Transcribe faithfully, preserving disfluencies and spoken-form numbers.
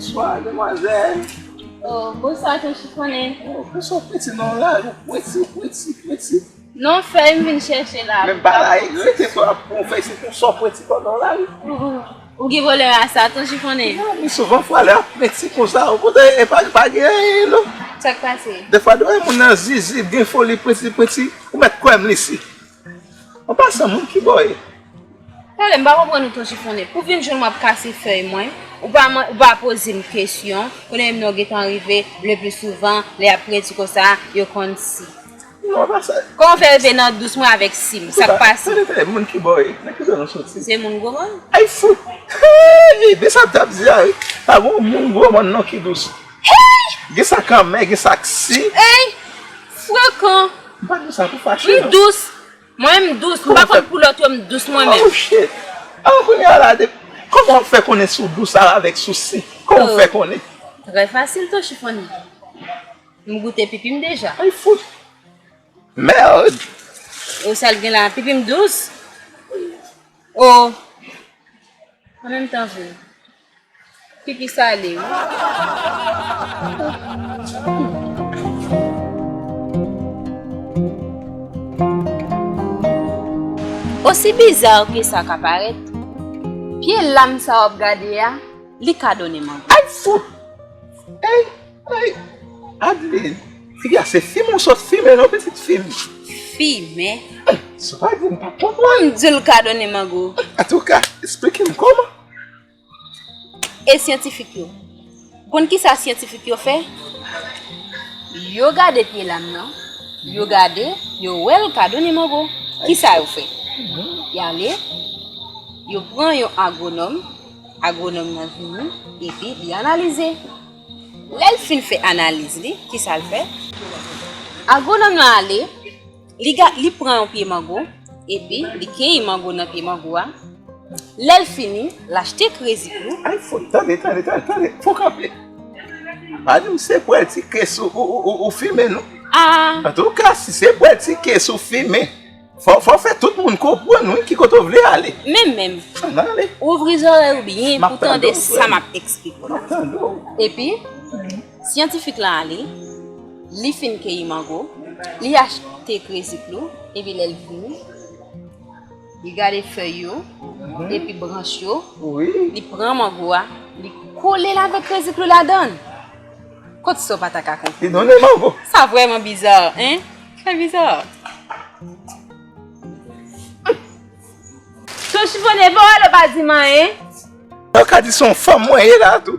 Bonswa, demwazèl. Oh, bonswa, Ton Chifonnen. Oh, bonswa, preti nan lari, preti, preti, preti. Non, fèy m vin chèche la. Men m pa la, rete pou ap pran fèy, se pou sa w preti pandan w la, wi. Ou, ou, ou gen vòlè a sa, Ton Chifonnen? Non, men souvan fwa lè ap preti konsa, ou kote, e pa, pa gen anyen, non. Sa k pase? Defwa, de moun nan zizi, gen foli, preti, preti, ou mèt kwè m li si. An pasan, moun ki bò ye? Tande, m pa konprann ou, Ton Chifonnen. Pou vin jwenn mwen ap kase fèy mwen, ou pa, ou pa poze m kesyon. Konnen menm nan w gentan rive, le pli souvan, lè y ap predi konsa, yo konn si. Non, pa sa. Kòman w fè rive nan dous mwen avèk si m? Sa k pase? Tande, tande, moun ki bò ye? Nan ki zòn ou soti? Se moun Gwomòn. Ay, fout! Hey! De sa m t ap di a, wi. Pa gen moun Gwomòn non ki dous. Hey! Gen sa k anmè, gen sa k si. Hey! Frekan! M pa di sa pou fache, non. M dous. Mwen menm dous, m pa konn pou lòt yo, m dous mwen menm. Oh, shit. An, kounye a la, de, kòman w fè konnen si w dous a avèk si w si? Kòman w fè konnen? Trè fasil, Ton Chifonnen. M goute pipi m deja. Ay, fout. Merde. Ou sa l gen la, pipi m dous? Oh. An menm tan vre. Pipi sale, wi. Osi biza ke sa ka parèt, pye lam sa w ap gade a, li ka donnen mango. Ay, fout! Ey, ey, Adeline, figi a se fimen ou sot fimen non, pitit fi m. Fimen? Sa pa di m pa konprann. M di l ka donnen mango. Antouka, esplike m kòman. E syantifik yo? Konn kisa syantifik yo fè? Yo gade pye lam nan, yo gade, yo wè l ka donnen mango. Kisa yo fè? Y ale, yo pran yon agwonòm, agwonòm nan vini, epi li analize. Lè l fin fè analiz li, kisa l fè? Agwonòm nan ale, li ga-, li pran yon pye mango, epi li keyi mango nan pye mango a. Lè l fini, l achte krezi klou. Ay, fò, tande, tande, tande, tande, fò kanpe. Pa di m se pwèl ti kes ou, ou, ou, ou, ou fimen, non. Ah. Antouka, si se pwèl ti kes ou fimen, fò, fò fè tout moun konprann, wi, ki kote w vle ale. Men menm, ann ale. Ouvri zòrèy ou byen pou tande sa m ap eksplike w la. M ap tande w. Epi, syantifik la ale, li fin keyi mango, li achte krezi klou, epi lè l vini, li gade fèy yo, epi branch yo, wi, li pran mango a, li kole l avèk krezi klou ladan l. Kot sa w pa ta ka konprann? Li donnen mango. Sa vrèman biza, en? Trè biza. Ton Chifonnen, pa w ale, w pa di m anyen. Yo ka di se yon fanm mwen ye la tou.